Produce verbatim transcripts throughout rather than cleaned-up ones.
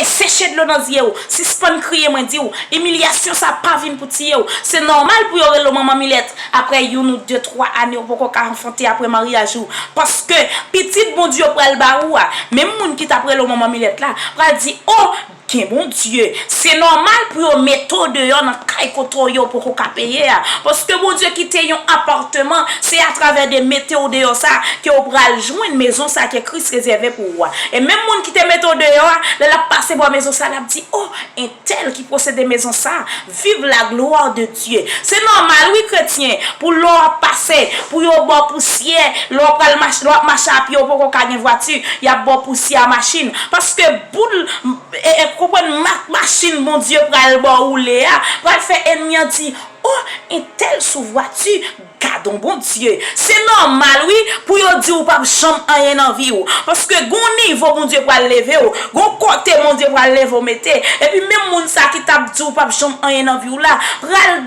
Seche dlo nan zye w, sispann kriye, mwen di w, imilyasyon sa pa vin pou tiye w. Se nòmal pou yo rele w manman Milèt, apre youn ou de, twa ane ou poko ka anfante apre maryaj ou. Paske pitit Bondye pral ba ou a, menm moun ki t ap rele w manman Milèt la, pral di, o, gen Bondye. Se nòmal pou yo mete w deyò nan kay kote w ye, ou poko ka peye a. Paske Bondye kite yon apatman, se atravè de mete w deyò sa ke w pral jwenn mezon sa ke Kris rezève pou ou a. E menm moun ki te mete w deyò a, lè l ap pase bò mezon sa, l ap di, o, entèl ki posede mezon sa, vive la gloire de Dieu. Se nòmal, wi, kretyen, pou lè w ap pase, pou yo ba w pousyè, lè w pral mache, lè w ap mache a pye, ou poko ka gen vwati, y ap ba w pousyè a machin. Paske boul, e, e, konprann, mak machin Bondye pral ba w woule a, pral fè ènmi an di, o, entèl sou vwati, gadon Bondye. Se nòmal, wi, pou yo di ou p ap janm anyen nan vi w. Paske gon nivo Bondye pral leve w, gon kote Bondye pral leve w mete. Epi menm moun sa ki t ap di ou p ap janm anyen nan vi w la, pral,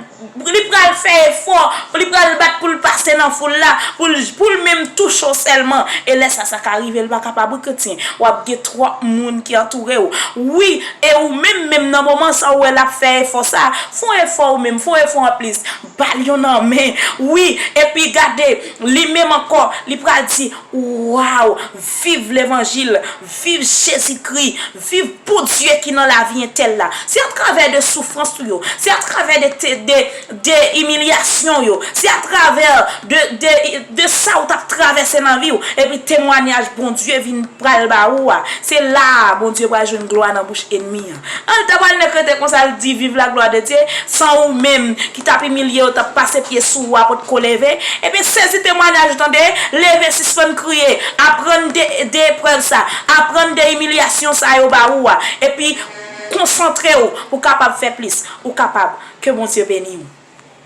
li pral fè efò, li pral bat pou l pase nan foul la, pou l, pou l menm touche w sèlman. E lè sa, sa ka rive, l pa kapab, wi, kretyen. W ap gen twòp moun ki antoure w. Wi, e ou menm, menm nan moman sa, ou wè l ap fè efò sa, fè yon efò ou menm, fè yon efò anplis. Ba l yon nan men. Wi, epi gade, li menm ankò, li pral di, waw, viv levanjil, viv Jezikri, viv Bondye ki nan lavi entèl la. Se atravè de soufrans ou yo, se atravè de, de, de imilyasyon yo, se atravè de, de, de sa ou t ap travèse nan vi w, epi temwanyaj Bondye vin pral ba ou a. Se la a Bondye pral jwenn glwa nan bouch ènmi an. An, l ta pral nèk rete konsa, l di, vive la gloire de Dieu, san ou menm ki t ap imilye yo, t ap pase pye sou ou a, potko leve. Ebyen, sezi temwanyaj ou, tande, leve, sispann kriye, aprann de, de eprèv sa, aprann de imilyasyon sa yo ba ou a, epi konsantre w pou w kapab fè plis. Ou kapab. Ke Bondye beni w.